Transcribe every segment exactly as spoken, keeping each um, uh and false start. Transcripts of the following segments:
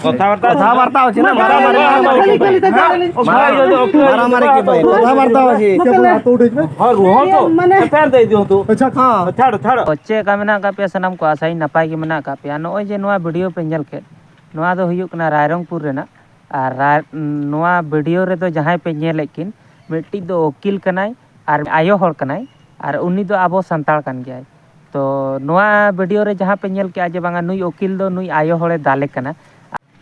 କଥାବାର୍ତ୍ତା କଥାବାର୍ତ୍ତା ଅଛି ନା, ମାରାମାରି, ମାରାମାରି କିଏ ପାଇଁ? ମାରାମାରି କିଏ ପାଇଁ? କଥାବାର୍ତ୍ତା ଅଛି। ହଁ, ରୁହନ୍ତୁ। ମାନେ ଏଫଆଇଆର ଦେଇଦିଅନ୍ତୁ। ଆଚ୍ଛା। ହଁ। ଛାଡ଼, ଛାଡ଼। ᱪᱮᱫ ᱞᱮᱠᱟ ᱢᱮᱱᱟᱜ ᱟᱠᱟᱫ ᱯᱮᱭᱟ ᱥᱟᱱᱟᱢ ᱠᱚ? ᱟᱥᱟᱭᱟᱹᱧ ᱱᱟᱯᱟᱭ ᱜᱮ ᱢᱮᱱᱟᱜ ᱟᱠᱟᱫ ᱯᱮᱭᱟ᱾ ᱱᱚᱜᱼᱚᱭ ᱡᱮ ᱱᱚᱣᱟ ᱵᱷᱤᱰᱤᱭᱳ ᱯᱮ ᱧᱮᱞ ᱠᱮᱫ, ᱱᱚᱣᱟ ᱫᱚ ᱦᱩᱭᱩᱜ ᱠᱟᱱᱟ ᱨᱟᱭᱨᱚᱝᱯᱩᱨ ᱨᱮᱱᱟᱜ᱾ ᱟᱨ ᱨᱟᱭ-, ᱱᱚᱣᱟ ᱵᱷᱤᱰᱤᱭᱳ ᱨᱮᱫᱚ ᱡᱟᱦᱟᱸᱭ ᱯᱮ ᱧᱮᱞᱮᱫ ᱠᱤᱱ, ᱢᱤᱫᱴᱤᱡ ᱫᱚ ᱩᱠᱤᱞ ᱠᱟᱱᱟᱭ ᱟᱨ ᱟᱭᱳ ᱦᱚᱲ ᱠᱟᱱᱟᱭ, ᱟᱨ ᱩᱱᱤ ᱫᱚ ᱟᱵᱚ ᱥᱟᱱᱛᱟᱲ ᱠᱟᱱ ᱜᱮᱭᱟᱭ᱾ ᱛᱚ ᱱᱚᱣᱟ ᱵᱷᱤᱰᱤᱭᱳ ᱨᱮ ᱡᱟᱦᱟᱸ ᱯᱮ ᱧᱮᱞ ᱠᱮᱜᱼᱟ ᱡᱮ ᱵᱟᱝᱟ ᱱᱩᱭ ᱩᱠᱤᱞ ᱫᱚ ᱱᱩᱭ ᱟᱭᱳ ᱦᱚᱲᱮ ᱫᱟᱞᱮ ᱠᱟᱱᱟ,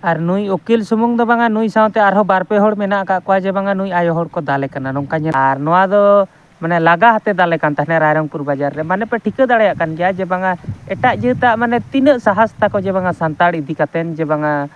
ᱟᱨ ᱱᱩᱭ ᱩᱠᱤᱞ ᱥᱩᱢᱩᱝ ᱫᱚ ᱵᱟᱝᱟ, ᱱᱩᱭ ᱥᱟᱶᱛᱮ ᱟᱨᱦᱚᱸ ᱵᱟᱨ ᱯᱮ ᱦᱚᱲ ᱢᱮᱱᱟᱜ ᱟᱠᱟᱫ ᱠᱚᱣᱟ ᱡᱮ ᱵᱟᱝᱟ ᱱᱩᱭ ᱟᱭᱳ ᱦᱚᱲ ᱠᱚ ᱫᱟᱞᱮ ᱠᱟᱱᱟ, ᱱᱚᱝᱠᱟ ᱧᱮᱞ᱾ ᱟᱨ ᱱᱚᱣᱟ ᱫᱚ ᱢᱟᱱᱮ ᱞᱟᱜᱟ ᱦᱟᱛᱮ ᱫᱟᱞᱮ ᱠᱟᱱ ᱛᱟᱦᱮᱱᱟ ᱨᱟᱭᱨᱚᱝᱯᱩᱨ ᱵᱟᱡᱟᱨ ᱨᱮ᱾ ᱢᱟᱱᱮ ᱯᱮ ᱴᱷᱤᱠᱟᱹ ᱫᱟᱲᱮᱭᱟᱜ ᱠᱟᱱ ᱜᱮᱭᱟ ᱡᱮ ᱵᱟᱝᱟ ᱮᱴᱟᱜ ᱡᱟᱹᱛᱟᱜ ᱢᱟᱱᱮ ᱛᱤᱱᱟᱹᱜ ᱥᱟᱦᱟᱥ ᱛᱟᱠᱚ ᱡᱮ ᱵᱟᱝᱟ ᱥᱟᱱᱛᱟᱲ ᱤᱫᱤ ᱠᱟᱛᱮᱱ ᱡᱮ ᱵᱟᱝᱟ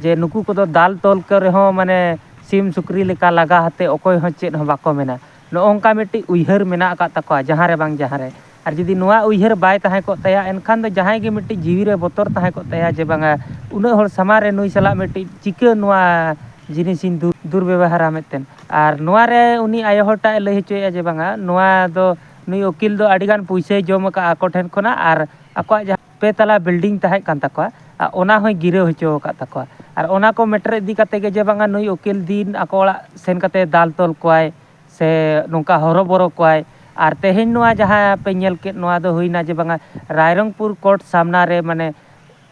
ᱡᱮ ᱱᱩᱠᱩ ᱠᱚᱫᱚ ᱫᱟᱞ ᱛᱚᱞ ᱠᱚ ᱨᱮᱦᱚᱸ ᱢᱟᱱᱮ ᱥᱤᱢ ᱥᱩᱠᱨᱤ ᱞᱮᱠᱟ ᱞᱟᱜᱟ ᱦᱟᱛᱮ ᱚᱠᱚᱭ ᱦᱚᱸ ᱪᱮᱫ ᱦᱚᱸ ᱵᱟᱠᱚ ᱢᱮᱱᱟ᱾ ᱱᱚᱜᱼᱚ ᱱᱚᱝᱠᱟ ᱢᱤᱫᱴᱤᱡ ᱩᱭᱦᱟᱹᱨ ᱢᱮᱱᱟᱜ ᱟᱠᱟᱫ ᱛᱟᱠᱚᱣᱟ ᱡᱟᱦᱟᱸ ᱨᱮ ᱵᱟᱝ ᱡᱟᱦᱟᱸ ᱨᱮ᱾ ᱟᱨ ᱡᱩᱫᱤ ᱱᱚᱣᱟ ᱩᱭᱦᱟᱹᱨ ᱵᱟᱭ ᱛᱟᱦᱮᱸ ᱠᱚᱜ ᱛᱟᱭᱟ, ᱮᱱᱠᱷᱟᱱ ᱫᱚ ᱡᱟᱦᱟᱸᱭ ᱜᱮ ᱢᱤᱫᱴᱤᱡ ᱡᱤᱣᱤ ᱨᱮ ᱵᱚᱛᱚᱨ ᱛᱟᱦᱮᱸ ᱠᱚᱜ ᱛᱟᱭᱟ ᱡᱮ ᱵᱟᱝᱟ ᱩᱱᱟᱹᱜ ᱦᱚᱲ ᱥᱟᱢᱟᱝ ᱨᱮ ᱱᱩᱭ ᱥᱟᱞᱟᱜ ᱢᱤᱫᱴᱤᱡ ᱪᱤᱠᱟᱹ ᱱᱚᱣᱟ ᱡᱤᱱᱤᱥᱤᱧ ᱫᱩᱨ-, ᱫᱩᱨᱵᱮᱵᱚᱦᱟᱨᱟ ᱢᱮᱱᱛᱮ᱾ ᱟᱨ ᱱᱚᱣᱟ ᱨᱮ ᱩᱱᱤ ᱟᱭᱳ ᱦᱚᱲ ᱴᱟᱜ ᱮ ᱞᱟᱹᱭ ᱦᱚᱪᱚᱭᱮᱫᱼᱟ ᱡᱮ ᱵᱟᱝᱟ ᱱᱚᱣᱟ ᱫᱚ ᱱᱩᱭ ᱩᱠᱤᱞ ᱫᱚ ᱟᱹᱰᱤᱜᱟᱱ ᱯᱩᱭᱥᱟᱹᱭ ᱡᱚᱢ ᱟᱠᱟᱫᱼᱟ ᱟᱠᱚ ᱴᱷᱮᱱ ᱠᱷᱚᱱᱟᱜ, ᱟᱨ ᱟᱠᱚᱣᱟᱜ ᱡᱟᱦᱟᱸ ᱯᱮ ᱛᱟᱞᱟ ᱵᱤᱞᱰᱤᱝ ᱛᱟᱦᱮᱸ ᱠᱟᱱ ᱛᱟᱠᱚᱣᱟ, ᱟᱨ ᱚᱱᱟ ᱦᱚᱸᱭ ᱜᱤᱨᱟᱹᱣ ᱦᱚᱪᱚ ᱟᱠᱟᱫ ᱛᱟᱠᱚᱣᱟ᱾ ᱟᱨ ᱚᱱᱟ ᱠᱚ ᱢᱮᱴᱟᱨ ᱤᱫᱤ ᱠᱟᱛᱮ ᱜᱮ ᱡᱮ ᱵᱟᱝᱟ ᱱᱩᱭ ᱩᱠᱤᱞ ᱫᱤᱱ ᱟᱠᱚ ᱚᱲᱟᱜ ᱥᱮᱱ ᱠᱟᱛᱮ ᱫᱟᱞ ᱛᱚᱞ ᱠᱚᱣᱟᱭ ᱥᱮ ᱱᱚᱝᱠᱟ ᱦᱚᱨᱚᱵᱚᱨᱚ ᱠᱚᱣᱟᱭ᱾ ᱟᱨ ᱛᱮᱦᱮᱧ ᱱᱚᱣᱟ ᱡᱟᱦᱟᱸ ᱯᱮ ᱧᱮᱞ ᱠᱮᱫ, ᱱᱚᱣᱟ ᱫᱚ ᱦᱩᱭᱱᱟ ᱡᱮ ᱵᱟᱝᱟ ᱨᱟᱭᱨᱚᱝᱯᱩᱨ ᱠᱳᱨᱴ ᱥᱟᱢᱱᱟ ᱨᱮ, ᱢᱟᱱᱮ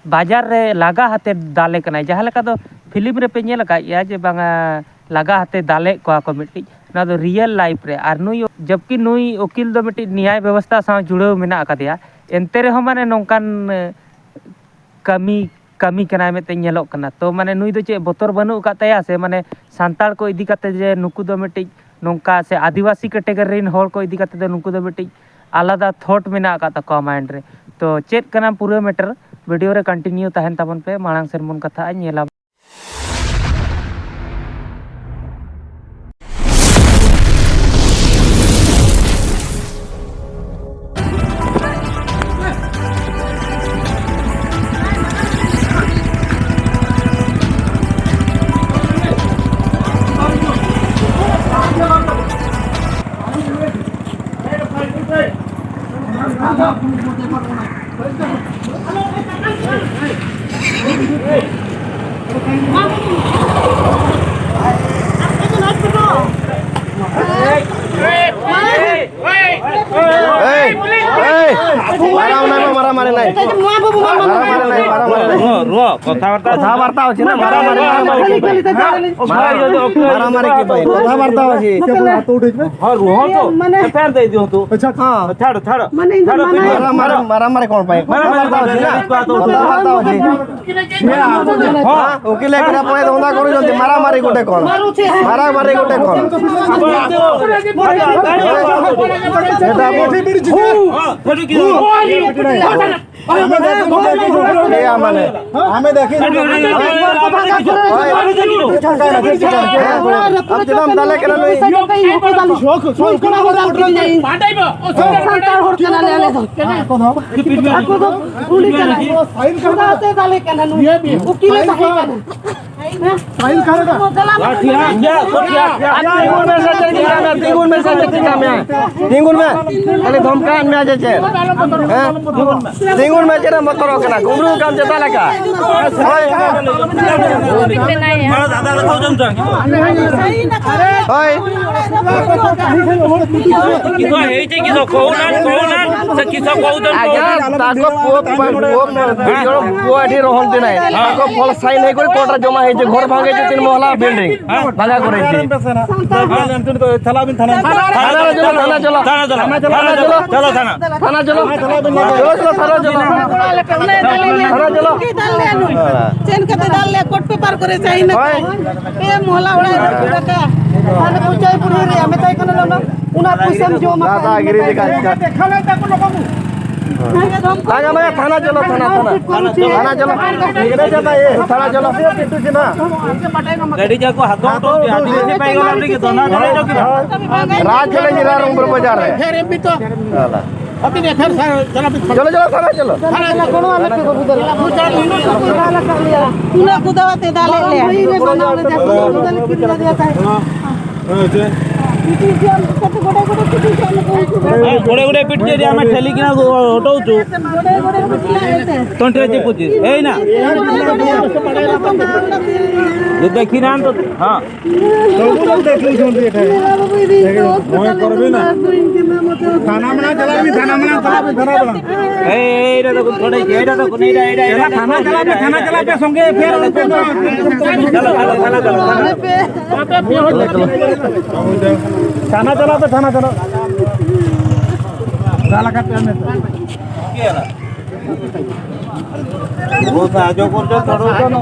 ᱵᱟᱡᱟᱨ ᱨᱮ ᱞᱟᱜᱟ ᱦᱟᱛᱮ ᱫᱟᱞᱮ ᱠᱟᱱᱟᱭ᱾ ᱡᱟᱦᱟᱸ ᱞᱮᱠᱟ ᱫᱚ ᱯᱷᱤᱞᱢ ᱨᱮᱯᱮ ᱧᱮᱞ ᱟᱠᱟᱫ ᱜᱮᱭᱟ ᱡᱮ ᱵᱟᱝᱟ ᱞᱟᱜᱟ ᱦᱟᱛᱮ ᱫᱟᱞᱮᱫ ᱠᱚᱣᱟ ᱠᱚ ᱢᱤᱫᱴᱤᱡ, ᱱᱚᱣᱟ ᱫᱚ ᱨᱤᱭᱮᱞ ᱞᱟᱭᱤᱯᱷ ᱨᱮ᱾ ᱟᱨ ᱱᱩᱭ, ᱡᱚᱵᱠᱤ ᱱᱩᱭ ᱩᱠᱤᱞ ᱫᱚ ᱢᱤᱫᱴᱤᱡ ᱱᱮᱭᱟᱭ ᱵᱮᱵᱚᱥᱛᱷᱟ ᱥᱟᱶ ᱡᱩᱲᱟᱹᱣ ᱢᱮᱱᱟᱜ ᱟᱠᱟᱫᱮᱭᱟ, ᱮᱱᱛᱮ ᱨᱮᱦᱚᱸ ᱢᱟᱱᱮ ᱱᱚᱝᱠᱟᱱ, ᱮ, ᱠᱟᱹᱢᱤ, ᱠᱟᱹᱢᱤ ᱠᱟᱱᱟᱭ ᱢᱮᱱᱛᱮ ᱧᱮᱞᱚᱜ ᱠᱟᱱᱟ᱾ ᱛᱚ ᱢᱟᱱᱮ ᱱᱩᱭ ᱫᱚ ᱪᱮᱫ ᱵᱚᱛᱚᱨ ᱵᱟᱹᱱᱩᱜ ᱟᱠᱟᱫ ᱛᱟᱭᱟ ᱥᱮ ᱢᱟᱱᱮ ᱥᱟᱱᱛᱟᱲ ᱠᱚ ᱤᱫᱤ ᱠᱟᱛᱮ ᱡᱮ ᱱᱩᱠᱩ ᱫᱚ ᱢᱤᱫᱴᱤᱡ ᱱᱚᱝᱠᱟ ᱥᱮ ᱟᱹᱫᱤᱵᱟᱹᱥᱤ ᱠᱮᱴᱮᱜᱚᱨᱤ ᱨᱮᱱ ᱦᱚᱲ ᱠᱚ ᱤᱫᱤ ᱠᱟᱛᱮ ᱫᱚ ᱱᱩᱠᱩ ᱫᱚ ᱢᱤᱫᱴᱤᱡ ᱟᱞᱟᱫᱟ ᱛᱷᱚᱴ ᱢᱮᱱᱟᱜ ᱟᱠᱟᱫ ᱛᱟᱠᱚᱣᱟ ᱢᱟᱭᱤᱱᱰ ᱨᱮ᱾ ᱛᱚ ᱪᱮᱫ ᱠᱟᱱᱟ ᱯᱩᱨᱟᱹ ᱢᱮᱴᱟᱨ, ᱵᱷᱤᱰᱤᱭᱳ ᱨᱮ ᱠᱚᱱᱴᱤᱱᱤᱭᱩ ᱛᱟᱦᱮᱱ ᱛᱟᱵᱚᱱ ᱯᱮ, ᱢᱟᱲᱟᱝ ᱥᱮᱱ ᱵᱚᱱ ᱠᱟᱛᱷᱟᱜᱼᱟ, ᱧᱮᱞᱟ᱾ କଥାବାର୍ତ୍ତା କଥାବାର୍ତ୍ତା ଅଛି ନା, ମାରାମାରି, ମାରାମାରି ଖାଲି, ଖାଲି, ଖାଲି, ଖାଲି। ମାରାମାରି କି ପାଇଁ? କଥାବାର୍ତ୍ତା ଅଛି। ହଁ, ରୁହନ୍ତୁ। ମାନେ ଏଫଆଇଆର ଦେଇଦିଅନ୍ତୁ। ଆଚ୍ଛା। ହଁ। ଛାଡ଼, ଛାଡ଼। ମାନେ ଏଇ ଛାଡ଼, ମାନେ ଛାଡ଼। ମାରାମାରି, ମାରାମାରି କ'ଣ ପାଇଁ? ମାରାମାରି କଥାବାର୍ତ୍ତା ଅଛି ନା। କଥାବାର୍ତ୍ତା ଅଛି। ହଁ। ହଁ, ଓକିଲ ଏକରେ ପଳେଇ ଧନ୍ଦା କରୁଛନ୍ତି, ମାରାମାରି ଗୋଟେ କ'ଣ? ମାରାମାରି ଗୋଟେ କ'ଣ? ସେଟା ଆମେ ଦେଖି ᱥᱟᱱᱛᱟᱲ ᱦᱚᱲ ᱠᱟᱱᱟᱞᱮ ᱟᱞᱮ ᱫᱚ᱾ ᱟᱠᱚ ᱫᱚ ᱠᱩᱞᱤ ᱠᱟᱱᱟ᱾ ᱥᱟᱶᱛᱮ ᱫᱟᱞᱮ ᱠᱟᱱᱟ ᱱᱩᱭ᱾ ᱩᱠᱤᱞᱮ ᱛᱟᱦᱮᱸ ᱠᱟᱱᱟ᱾ ᱛᱤᱸᱜᱩᱱ ᱢᱮ, ᱥᱮ ᱪᱮᱫ ᱪᱤᱠᱟᱹ ᱢᱮ? ᱛᱤᱸᱜᱩᱱ ᱢᱮ, ᱥᱮ ᱪᱮᱫ ᱪᱤᱠᱟᱹ ᱢᱮ? ᱛᱤᱸᱜᱩᱱ ᱢᱮ᱾ ᱠᱷᱟᱹᱞᱤ ᱫᱷᱚᱢᱠᱟᱣᱮᱫ ᱢᱮᱭᱟ ᱡᱮ ᱪᱮᱫ? ᱦᱮᱸ? ᱛᱤᱸᱜᱩᱱ ᱢᱮ, ᱪᱮᱫ ᱮᱢ ᱵᱚᱛᱚᱨᱚᱜ ᱠᱟᱱᱟ? ᱠᱩᱢᱵᱽᱲᱩ ᱠᱟᱱ ᱪᱮᱛᱟ ᱞᱮᱠᱟ? ᱦᱳᱭ᱾ ᱦᱳᱭ᱾ কিয় হৈছে, কিয়? কওকচোন, কওকচোন। আগে তাক পুଅ, পুଅ, পুଅ, ଝିଅର ପୁଅ ଏଠି ରହନ୍ତି ନାହିଁ। ତାଙ୍କ ଫଳ ସାଇନ୍ ହେଇକରି କୋର୍ଟରେ ଜମା ହେଇଛି। ଘର ଭାଙ୍ଗିଛି, ତିନି ମହଲା ବିଲ୍ଡିଂ। ভাঙা করেছি। থানা চলো, থানা চলো। থানা চলো, থানা চলো। থানা চলো। চলো, চলো, থানা চলো। থানা চলো। থানা চলো। ᱪᱮᱫ ᱠᱟᱛᱮ ᱫᱟᱞ ᱞᱮ ᱠᱳᱨᱴ ᱯᱮᱯᱟᱨ ᱠᱚᱨᱮ ᱥᱟᱭᱤᱱ ᱟᱠᱟᱫ᱾ ᱯᱮ ᱢᱚᱦᱞᱟ ᱚᱲᱟᱜ ᱨᱮ ᱫᱟᱠᱟ᱾ ᱟᱞᱮ ᱯᱚᱧᱪᱟᱭ ᱯᱩᱨ ᱨᱮ ᱢᱮᱛᱟᱭ ᱠᱟᱱᱟ ᱞᱮ ᱚᱱᱟ ᱯᱩᱭᱥᱟᱹᱢ ᱡᱚᱢᱟ᱾ ᱫᱟᱫᱟᱜᱤᱨᱤ ᱞᱮᱠᱟ᱾ ᱵᱟᱝᱟ, ᱵᱟᱝᱟ, ᱛᱷᱟᱱᱟ ᱪᱚᱞᱚ, ᱛᱷᱟᱱᱟ, ᱛᱷᱟᱱᱟ᱾ ᱛᱷᱟᱱᱟ ᱪᱚᱞᱚ᱾ ᱛᱷᱟᱱᱟ ᱪᱚᱞᱚ᱾ ᱜᱟᱹᱰᱤ ᱡᱟ ᱠᱚ ᱦᱟᱛᱟᱣ ᱦᱚᱴᱚ ᱠᱮᱫᱟ, ᱟᱹᱰᱤ ᱵᱮᱥᱤ ᱯᱟᱭ ᱜᱚᱞᱟ ᱞᱟᱹᱜᱤᱫ ᱫᱚ ᱱᱟ ᱫᱷᱟᱨᱮ ᱪᱚ ᱠᱮᱫᱟ᱾ ᱨᱟᱡᱽ ᱦᱮᱞᱮ ᱡᱤᱞᱟ ᱨᱚᱝᱯᱩᱨ ᱵᱟᱡᱟᱨ ᱨᱮ᱾ ᱪᱚᱞᱚ, ᱪᱚᱞᱚ, ᱛᱷᱟᱱᱟ ᱪᱚᱞᱚ᱾ ᱛᱷᱟᱱᱟ ᱪᱚᱞᱚ᱾ ᱩᱱᱟᱹᱜ ᱠᱚ ᱫᱟᱣᱟ ᱛᱮ ᱫᱟᱞᱮᱫ ᱞᱮᱭᱟ᱾ ᱦᱮᱸ, ᱜᱚᱲᱮ ᱜᱚᱲᱮ ᱯᱤᱴ ᱠᱮᱫ ᱟᱢ, ᱴᱷᱮᱞᱤ ᱠᱤᱱᱟ ᱚᱴᱚ ᱦᱚᱪᱚ᱾ ᱛᱚᱱᱴᱨᱮ ᱪᱮᱫ ᱯᱚᱪᱤᱥ? ᱮᱭ ᱱᱟ᱾ ᱫᱮᱠᱷᱤ ᱱᱟ ᱛᱚ, ᱦᱮᱸ᱾ ᱛᱚᱵᱩ ᱞᱚᱜ ᱫᱮᱠᱷᱤ ᱥᱩᱱ ᱫᱤᱭᱮ ᱴᱷᱮ᱾ ᱢᱚᱭ ᱠᱚᱨᱵᱤ ᱱᱟ᱾ ᱛᱷᱟᱱᱟ ᱢᱮᱱᱟᱜ, ᱪᱟᱞᱟᱜ ᱵᱤᱱ, ᱛᱷᱟᱱᱟ ᱢᱮᱱᱟᱜ, ᱪᱟᱞᱟᱜ ᱵᱤᱱ, ᱛᱷᱟᱱᱟ ᱵᱟᱞᱟ᱾ ᱮᱭ, ᱮᱭ, ᱮᱭ, ᱫᱟᱫᱟ, ᱠᱚ ᱛᱷᱚᱲᱟ, ᱮᱭ, ᱫᱟᱫᱟ, ᱠᱚ ᱱᱤᱭᱟᱹ, ᱮᱭ, ᱮᱭ, ᱮᱭ, ᱮᱭ, ᱛᱷᱟᱱᱟ ᱪᱟᱞᱟᱜ ᱯᱮ, ᱛᱷᱟᱱᱟ ᱪᱟᱞᱟᱜ ᱯᱮ, ᱥᱚᱸᱜᱮ ᱯᱷᱮᱨ ᱚᱱᱛᱮ ᱫᱚ᱾ ᱪᱟᱞᱟᱜ, ᱪᱟᱞᱟᱜ, ᱪᱟᱞᱟᱜ, ᱪᱟᱞᱟᱜ, ᱪᱟᱞᱟᱜ᱾ ᱛᱷᱟᱱᱟ ᱪᱟᱞᱟᱜ ᱯᱮ, ᱛᱷᱟᱱᱟ ᱪᱟᱞᱟᱜ᱾ ᱪᱟᱞᱟᱜ ᱠᱟᱛᱮ ᱟᱢ ᱱᱤᱛᱚᱜ᱾ ᱵᱚᱦᱩᱛ ᱥᱟᱦᱟᱡᱽᱡᱚ ᱠᱚᱨᱡᱚ, ᱪᱷᱚᱲᱚ ᱡᱚᱱ᱾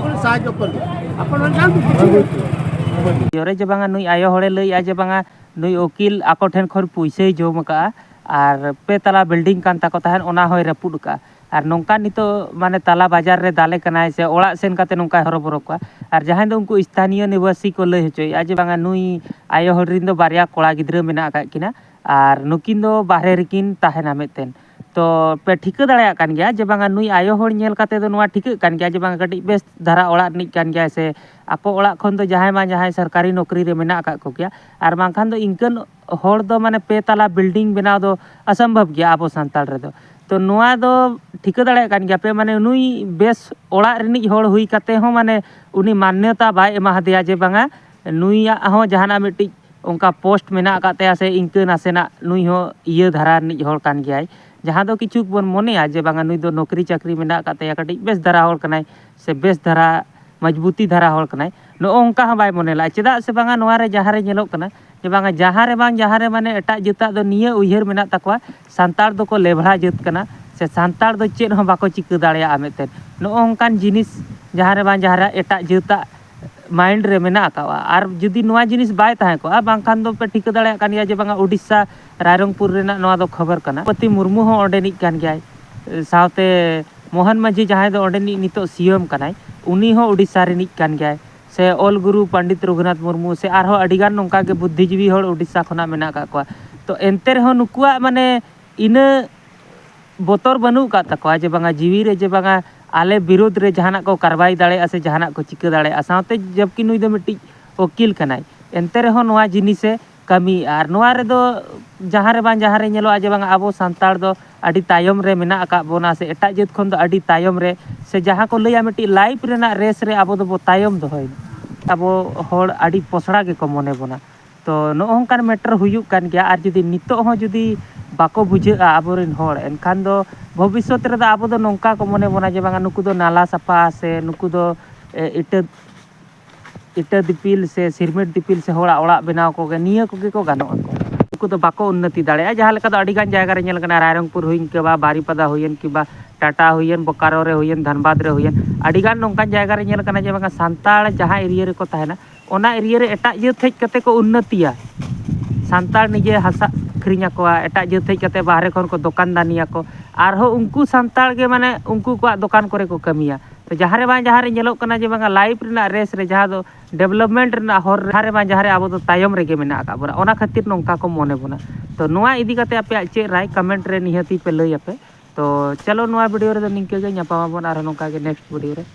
ᱡᱳᱨᱮ ᱡᱮ ᱵᱟᱝᱟ, ᱱᱩᱭ ᱟᱭᱳ ᱦᱚᱲᱮ ᱞᱟᱹᱭᱮᱜᱼᱟ ᱡᱮ ᱵᱟᱝᱟ, ᱱᱩᱭ ᱩᱠᱤᱞ ᱟᱠᱚ ᱴᱷᱮᱱ ᱠᱷᱚᱱ ᱯᱩᱭᱥᱟᱹᱭ ᱡᱚᱢ ᱟᱠᱟᱜᱼᱟ ᱟᱨ ᱯᱮ ᱛᱟᱞᱟ building ᱠᱟᱱ ᱛᱟᱠᱚ ᱛᱟᱦᱮᱸᱫ, ᱚᱱᱟ ᱦᱚᱸᱭ ᱨᱟᱹᱯᱩᱫ ᱟᱠᱟᱜᱼᱟ᱾ ᱟᱨ ᱱᱚᱝᱠᱟ ᱱᱤᱛᱚᱜ ᱢᱟᱱᱮ ᱛᱟᱞᱟ ᱵᱟᱡᱟᱨ ᱨᱮ ᱫᱟᱞᱮ ᱠᱟᱱᱟᱭ ᱥᱮ ᱚᱲᱟᱜ ᱥᱮᱱ ᱠᱟᱛᱮ ᱱᱚᱝᱠᱟᱭ ᱦᱚᱨᱚᱵᱚᱨᱚ ᱠᱚᱣᱟ᱾ ᱟᱨ ᱡᱟᱦᱟᱸᱭ ᱫᱚ ᱩᱱᱠᱩ ᱥᱛᱷᱟᱱᱤᱭᱚ ᱱᱤᱵᱟᱥᱤ ᱠᱚ ᱞᱟᱹᱭ ᱦᱚᱪᱚᱭᱮᱫᱼᱟ ᱡᱮ ᱵᱟᱝᱟ, ᱱᱩᱭ ᱟᱭᱳ ᱦᱚᱲ ᱨᱮᱱ ᱫᱚ ᱵᱟᱨᱭᱟ ᱠᱚᱲᱟ ᱜᱤᱫᱽᱨᱟᱹ ᱢᱮᱱᱟᱜ ᱟᱠᱟᱫ ᱠᱤᱱᱟ ᱟᱨ ᱱᱩᱠᱤᱱ ᱫᱚ ᱵᱟᱦᱨᱮ ᱨᱮᱠᱤᱱ ᱛᱟᱦᱮᱱᱟ ᱢᱤᱫᱴᱮᱱ᱾ ᱛᱚ ᱯᱮ ᱴᱷᱤᱠᱟᱹ ᱫᱟᱲᱮᱭᱟᱜ ᱠᱟᱱ ᱜᱮᱭᱟ ᱡᱮ ᱵᱟᱝᱟ, ᱱᱩᱭ ᱟᱭᱳ ᱦᱚᱲ ᱧᱮᱞ ᱠᱟᱛᱮ ᱫᱚ ᱱᱚᱣᱟ ᱴᱷᱤᱠᱟᱹᱜ ᱠᱟᱱ ᱜᱮᱭᱟ ᱡᱮ ᱵᱟᱝᱟ, ᱠᱟᱹᱴᱤᱡ ᱵᱮᱥ ᱫᱷᱟᱨᱟ ᱚᱲᱟᱜ ᱨᱤᱱᱤᱡ ᱠᱟᱱ ᱜᱮᱭᱟᱭ ᱥᱮ ᱟᱠᱚ ᱚᱲᱟᱜ ᱠᱷᱚᱱ ᱫᱚ ᱡᱟᱦᱟᱸᱭ ᱢᱟ ᱡᱟᱦᱟᱸᱭ ᱥᱚᱨᱠᱟᱨᱤ ᱱᱚᱠᱨᱤ ᱨᱮ ᱢᱮᱱᱟᱜ ᱟᱠᱟᱫ ᱠᱚᱜᱮᱭᱟ᱾ ᱟᱨ ᱵᱟᱝᱠᱷᱟᱱ ᱫᱚ ᱤᱱᱠᱟᱹᱱ ᱦᱚᱲ ᱫᱚ ᱢᱟᱱᱮ ᱯᱮ ᱛᱟᱞᱟ building ᱵᱮᱱᱟᱣ ᱫᱚ ᱚᱥᱚᱢᱵᱷᱚᱵ ᱜᱮᱭᱟ ᱟᱵᱚ ᱥᱟᱱᱛᱟᱲ ᱨᱮᱫᱚ᱾ ᱛᱚ ᱱᱚᱣᱟ ᱫᱚ ᱴᱷᱤᱠᱟᱹ ᱫᱟᱲᱮᱭᱟᱜ ᱠᱟᱱ ᱜᱮᱭᱟ ᱯᱮ, ᱢᱟᱱᱮ ᱱᱩᱭ ᱵᱮᱥ ᱚᱲᱟᱜ ᱨᱤᱱᱤᱡ ᱦᱚᱲ ᱦᱩᱭ ᱠᱟᱛᱮ ᱦᱚᱸ ᱢᱟᱱᱮ ᱩᱱᱤ ᱢᱟᱱᱱᱚᱛᱟ ᱵᱟᱭ ᱮᱢᱟ ᱦᱟᱫᱮᱭᱟ ᱡᱮ ᱵᱟᱝᱟ, ᱱᱩᱭᱟᱜ ᱦᱚᱸ ᱡᱟᱦᱟᱱᱟᱜ ᱢᱤᱫᱴᱤᱡ ᱚᱱᱠᱟ post ᱢᱮᱱᱟᱜ ᱟᱠᱟᱫ ᱛᱟᱭᱟ ᱥᱮ ᱤᱱᱠᱟᱹ ᱱᱟᱥᱮᱱᱟᱜ ᱱᱩᱭ ᱦᱚᱸ ᱤᱭᱟᱹ ᱫᱷᱟᱨᱟ ᱨᱤᱱᱤᱡ ᱦᱚᱲ ᱠᱟᱱ ᱜᱮᱭᱟᱭ, ᱡᱟᱦᱟᱸ ᱫᱚ ᱠᱤᱪᱷᱩ ᱵᱚᱱ ᱢᱚᱱᱮᱭᱟ ᱡᱮ ᱵᱟᱝᱟ, ᱱᱩᱭ ᱫᱚ ᱱᱚᱠᱨᱤ ᱪᱟᱹᱠᱨᱤ ᱢᱮᱱᱟᱜ ᱟᱠᱟᱫ ᱛᱟᱭᱟ, ᱠᱟᱹᱴᱤᱡ ᱵᱮᱥ ᱫᱷᱟᱨᱟ ᱦᱚᱲ ᱠᱟᱱᱟᱭ ᱥᱮ ᱵᱮᱥ ᱫᱷᱟᱨᱟ ᱢᱚᱡᱽᱵᱩᱛᱤ ᱫᱷᱟᱨᱟ ᱦᱚᱲ ᱠᱟᱱᱟᱭ, ᱱᱚᱜᱼᱚ ᱱᱚᱝᱠᱟ ᱦᱚᱸ ᱵᱟᱭ ᱢᱚᱱᱮ ᱞᱮᱫᱼᱟ᱾ ᱪᱮᱫᱟᱜ ᱥᱮ ᱵᱟᱝᱟ, ᱱᱚᱣᱟ ᱨᱮ ᱡᱟᱦᱟᱸ ᱨᱮ ᱧᱮᱞᱚᱜ ᱠᱟᱱᱟ ᱡᱮ ᱵᱟᱝᱟ, ᱡᱟᱦᱟᱸ ᱨᱮ ᱵᱟᱝ ᱡᱟᱦᱟᱸ ᱨᱮ ᱢᱟᱱᱮ ᱮᱴᱟᱜ ᱡᱟᱹᱛᱟᱜ ᱫᱚ ᱱᱤᱭᱟᱹ ᱩᱭᱦᱟᱹᱨ ᱢᱮᱱᱟᱜ ᱛᱟᱠᱚᱣᱟ, ᱥᱟᱱᱛᱟᱲ ᱫᱚᱠᱚ ᱞᱮᱵᱷᱲᱟ ᱡᱟᱹᱛ ᱠᱟᱱᱟ ᱥᱮ ᱥᱟᱱᱛᱟᱲ ᱫᱚ ᱪᱮᱫ ᱦᱚᱸ ᱵᱟᱠᱚ ᱪᱤᱠᱟᱹ ᱫᱟᱲᱮᱭᱟᱜᱼᱟ ᱢᱮᱱᱛᱮ᱾ ᱱᱚᱜᱼᱚ ᱱᱚᱝᱠᱟᱱ ᱡᱤᱱᱤᱥ ᱡᱟᱦᱟᱸ ᱨᱮ ᱵᱟᱝ ᱡᱟᱦᱟᱸ ᱨᱮ ᱮᱴᱟᱜ ᱡᱟᱹᱛᱟᱜ mind ᱨᱮ ᱢᱮᱱᱟᱜ ᱟᱠᱟᱫᱼᱟ᱾ ᱟᱨ ᱡᱩᱫᱤ ᱱᱚᱣᱟ ᱡᱤᱱᱤᱥ ᱵᱟᱭ ᱛᱟᱦᱮᱸ ᱠᱚᱜᱼᱟ, ᱵᱟᱝᱠᱷᱟᱱ ᱫᱚ ᱯᱮ ᱴᱷᱤᱠᱟᱹ ᱫᱟᱲᱮᱭᱟᱜ ᱠᱟᱱ ᱜᱮᱭᱟ ᱡᱮ ᱵᱟᱝᱟ, ᱩᱰᱤᱥᱥᱟ ᱨᱟᱭᱨᱚᱝᱯᱩᱨ ᱨᱮᱱᱟᱜ ᱱᱚᱣᱟ ᱫᱚ ᱠᱷᱚᱵᱚᱨ ᱠᱟᱱᱟ᱾ ᱫᱨᱳᱯᱚᱫᱤ ᱢᱩᱨᱢᱩ ᱦᱚᱸ ᱚᱸᱰᱮᱱᱤᱡ ᱠᱟᱱ ᱜᱮᱭᱟᱭ, ᱥᱟᱶᱛᱮ ᱢᱳᱦᱚᱱ ᱢᱟᱹᱡᱷᱤ, ᱡᱟᱦᱟᱸᱭ ᱫᱚ ᱚᱸᱰᱮᱱᱤᱡ ᱱᱤᱛᱚᱜ ᱥᱤ ᱮᱢ ᱠᱟᱱᱟᱭ, ᱩᱱᱤ ᱦᱚᱸ ᱩᱰᱤᱥᱥᱟ ᱨᱤᱱᱤᱡ ᱠᱟᱱ ᱜᱮᱭᱟᱭ᱾ ᱥᱮ ᱚᱞ ᱜᱩᱨᱩ ᱯᱚᱱᱰᱤᱛ ᱨᱚᱜᱷᱩᱱᱟᱛᱷ ᱢᱩᱨᱢᱩ, ᱥᱮ ᱟᱨᱦᱚᱸ ᱟᱹᱰᱤᱜᱟᱱ ᱱᱚᱝᱠᱟ ᱜᱮ ᱵᱩᱫᱽᱫᱷᱤᱡᱤᱵᱤ ᱦᱚᱲ ᱩᱰᱤᱥᱥᱟ ᱠᱷᱚᱱᱟᱜ ᱢᱮᱱᱟᱜ ᱟᱠᱟᱫ ᱠᱚᱣᱟ᱾ ᱛᱚ ᱮᱱᱛᱮ ᱨᱮᱦᱚᱸ ᱱᱩᱠᱩᱣᱟᱜ ᱢᱟᱱᱮ ᱤᱱᱟᱹ ᱵᱚᱛᱚᱨ ᱵᱟᱹᱱᱩᱜ ᱟᱠᱟᱫ ᱛᱟᱠᱚᱣᱟ ᱡᱮ ᱵᱟᱝᱟ, ᱡᱤᱣᱤ ᱨᱮ ᱡᱮ ᱵᱟᱝᱟ, ᱟᱞᱮ ᱵᱤᱨᱳᱫᱷ ᱨᱮ ᱡᱟᱦᱟᱱᱟᱜ ᱠᱚ ᱠᱟᱨᱣᱟᱭ ᱫᱟᱲᱮᱭᱟᱜᱼᱟ ᱥᱮ ᱡᱟᱦᱟᱱᱟᱜ ᱠᱚ ᱪᱤᱠᱟᱹ ᱫᱟᱲᱮᱭᱟᱜᱼᱟ᱾ ᱥᱟᱶᱛᱮ ᱡᱚᱵᱠᱤ ᱱᱩᱭ ᱫᱚ ᱢᱤᱫᱴᱤᱡ ᱩᱠᱤᱞ ᱠᱟᱱᱟᱭ, ᱮᱱᱛᱮ ᱨᱮᱦᱚᱸ ᱱᱚᱣᱟ ᱡᱤᱱᱤᱥᱮ ᱠᱟᱹᱢᱤᱭᱮᱫᱼᱟ᱾ ᱟᱨ ᱱᱚᱣᱟ ᱨᱮᱫᱚ ᱡᱟᱦᱟᱸ ᱨᱮ ᱵᱟᱝ ᱡᱟᱦᱟᱸ ᱨᱮ ᱧᱮᱞᱚᱜᱼᱟ ᱡᱮ ᱵᱟᱝ ᱟᱵᱚ ᱥᱟᱱᱛᱟᱲ ᱫᱚ ᱟᱹᱰᱤ ᱛᱟᱭᱚᱢ ᱨᱮ ᱢᱮᱱᱟᱜ ᱟᱠᱟᱫ ᱵᱚᱱᱟ, ᱥᱮ ᱮᱴᱟᱜ ᱡᱟᱹᱛ ᱠᱷᱚᱱ ᱫᱚ ᱟᱹᱰᱤ ᱛᱟᱭᱚᱢ ᱨᱮ, ᱥᱮ ᱡᱟᱦᱟᱸ ᱠᱚ ᱞᱟᱹᱭᱟ ᱢᱤᱫᱴᱤᱡ ᱞᱟᱭᱤᱯᱷ ᱨᱮᱱᱟᱜ ᱨᱮᱥ ᱨᱮ ᱟᱵᱚ ᱫᱚᱵᱚ ᱛᱟᱭᱚᱢ ᱫᱚᱦᱚᱭᱮᱱᱟ᱾ ᱟᱵᱚ ᱦᱚᱲ ᱟᱹᱰᱤ ᱯᱚᱥᱲᱟ ᱜᱮᱠᱚ ᱢᱚᱱᱮ ᱵᱚᱱᱟ᱾ ᱛᱚ ᱱᱚᱜᱼᱚ ᱱᱚᱝᱠᱟᱱ ᱢᱮᱴᱟᱨ ᱦᱩᱭᱩᱜ ᱠᱟᱱ ᱜᱮᱭᱟ᱾ ᱟᱨ ᱡᱩᱫᱤ ᱱᱤᱛᱚᱜ ᱦᱚᱸ ᱡᱩᱫᱤ ᱵᱟᱠᱚ ᱵᱩᱡᱷᱟᱹᱜᱼᱟ ᱟᱵᱚᱨᱮᱱ ᱦᱚᱲ, ᱮᱱᱠᱷᱟᱱ ᱫᱚ ᱵᱷᱚᱵᱤᱥᱥᱚᱛ ᱨᱮᱫᱚ ᱟᱵᱚ ᱫᱚ ᱱᱚᱝᱠᱟ ᱠᱚ ᱢᱚᱱᱮ ᱵᱚᱱᱟ ᱡᱮ ᱵᱟᱝᱟ ᱱᱩᱠᱩ ᱫᱚ ᱱᱟᱞᱟ ᱥᱟᱯᱷᱟ, ᱥᱮ ᱱᱩᱠᱩ ᱫᱚ ᱮ, ᱤᱴᱟᱹ ᱤᱴᱟᱹ ᱫᱤᱯᱤᱞ ᱥᱮ ᱥᱤᱨᱢᱤᱴ ᱫᱤᱯᱤᱞ ᱥᱮ ᱦᱚᱲᱟᱜ ᱚᱲᱟᱜ ᱵᱮᱱᱟᱣ ᱠᱚᱜᱮ, ᱱᱤᱭᱟᱹ ᱠᱚᱜᱮ ᱠᱚ ᱜᱟᱱᱚᱜ ᱟᱠᱚ᱾ ᱩᱱᱠᱩ ᱫᱚ ᱵᱟᱠᱚ ᱩᱱᱱᱚᱛᱤ ᱫᱟᱲᱮᱭᱟᱜᱼᱟ᱾ ᱡᱟᱦᱟᱸ ᱞᱮᱠᱟ ᱫᱚ ᱟᱹᱰᱤᱜᱟᱱ ᱡᱟᱭᱜᱟ ᱨᱮ ᱧᱮᱞ ᱠᱟᱱᱟ, ᱨᱟᱭᱨᱚᱝᱯᱩᱨ ᱦᱩᱭᱮᱱ ᱠᱤᱵᱟ ᱵᱟᱨᱤᱯᱟᱫᱟ ᱦᱩᱭᱮᱱ ᱠᱤᱵᱟ ᱴᱟᱴᱟ ᱦᱩᱭᱮᱱ, ᱵᱳᱠᱟᱨᱳ ᱨᱮ ᱦᱩᱭᱮᱱ, ᱫᱷᱟᱱᱵᱟᱫᱽ ᱨᱮ ᱦᱩᱭᱮᱱ, ᱟᱹᱰᱤᱜᱟᱱ ᱱᱚᱝᱠᱟᱱ ᱡᱟᱭᱜᱟ ᱨᱮ ᱧᱮᱞ ᱠᱟᱱᱟ ᱡᱮ ᱵᱟᱝᱟ ᱥᱟᱱᱛᱟᱲ ᱡᱟᱦᱟᱸ ᱮᱨᱤᱭᱟ ᱨᱮᱠᱚ ᱛᱟᱦᱮᱱᱟ, ᱚᱱᱟ ᱮᱨᱤᱭᱟ ᱨᱮ ᱮᱴᱟᱜ ᱡᱟᱹᱛ ᱦᱮᱡ ᱠᱟᱛᱮ ᱠᱚ ᱩᱱᱱᱚᱛᱤᱭᱟ᱾ ᱥᱟᱱᱛᱟᱲ ᱱᱤᱡᱮ ᱦᱟᱥᱟ ᱟᱹᱠᱷᱨᱤᱧ ᱟᱠᱚᱣᱟ, ᱮᱴᱟᱜ ᱡᱟᱹᱛ ᱦᱮᱡ ᱠᱟᱛᱮ ᱵᱟᱦᱨᱮ ᱠᱷᱚᱱ ᱠᱚ ᱫᱚᱠᱟᱱ ᱫᱟᱹᱱᱤ ᱟᱠᱚ, ᱟᱨᱦᱚᱸ ᱩᱱᱠᱩ ᱥᱟᱱᱛᱟᱲ ᱜᱮ ᱢᱟᱱᱮ ᱩᱱᱠᱩ ᱠᱚᱣᱟᱜ ᱫᱚᱠᱟᱱ ᱠᱚᱨᱮ ᱠᱚ ᱠᱟᱹᱢᱤᱭᱟ᱾ ᱛᱚ ᱡᱟᱦᱟᱸ ᱨᱮ ᱵᱟᱝ ᱡᱟᱦᱟᱸ ᱨᱮ ᱧᱮᱞᱚᱜ ᱠᱟᱱᱟ ᱡᱮ ᱵᱟᱝᱟ ᱞᱟᱭᱤᱯᱷ ᱨᱮᱱᱟᱜ ᱨᱮᱥ ᱨᱮ, ᱡᱟᱦᱟᱸ ᱫᱚ ᱰᱮᱵᱷᱞᱚᱯᱢᱮᱱᱴ ᱨᱮᱱᱟᱜ ᱦᱚᱨ ᱨᱮ, ᱡᱟᱦᱟᱸ ᱨᱮ ᱵᱟᱝ ᱡᱟᱦᱟᱸ ᱨᱮ ᱟᱵᱚ ᱫᱚ ᱛᱟᱭᱚᱢ ᱨᱮᱜᱮ ᱢᱮᱱᱟᱜ ᱟᱠᱟᱫ ᱵᱚᱱᱟ, ᱚᱱᱟ ᱠᱷᱟᱹᱛᱤᱨ ᱱᱚᱝᱠᱟ ᱠᱚ ᱢᱚᱱᱮ ᱵᱚᱱᱟ᱾ ᱛᱚ ᱱᱚᱣᱟ ᱤᱫᱤ ᱠᱟᱛᱮ ᱟᱯᱮᱭᱟᱜ ᱪᱮᱫ ᱨᱟᱭ, ᱠᱚᱢᱮᱱᱴ ᱨᱮ ᱱᱤᱦᱟᱹᱛᱤ ᱯᱮ ᱞᱟᱹᱭ ᱟᱯᱮ᱾ ᱛᱚ ᱪᱚᱞᱚ, ᱱᱚᱣᱟ ᱵᱷᱤᱰᱤᱭᱳ ᱨᱮᱫᱚ ᱱᱤᱝᱠᱟᱹ ᱜᱮ, ᱧᱟᱯᱟᱢ ᱟᱵᱚᱱ ᱟᱨᱦᱚᱸ ᱱᱚᱝᱠᱟ ᱜᱮ ᱱᱮᱠᱥᱴ ᱵᱷᱤᱰᱤᱭᱳ ᱨᱮ᱾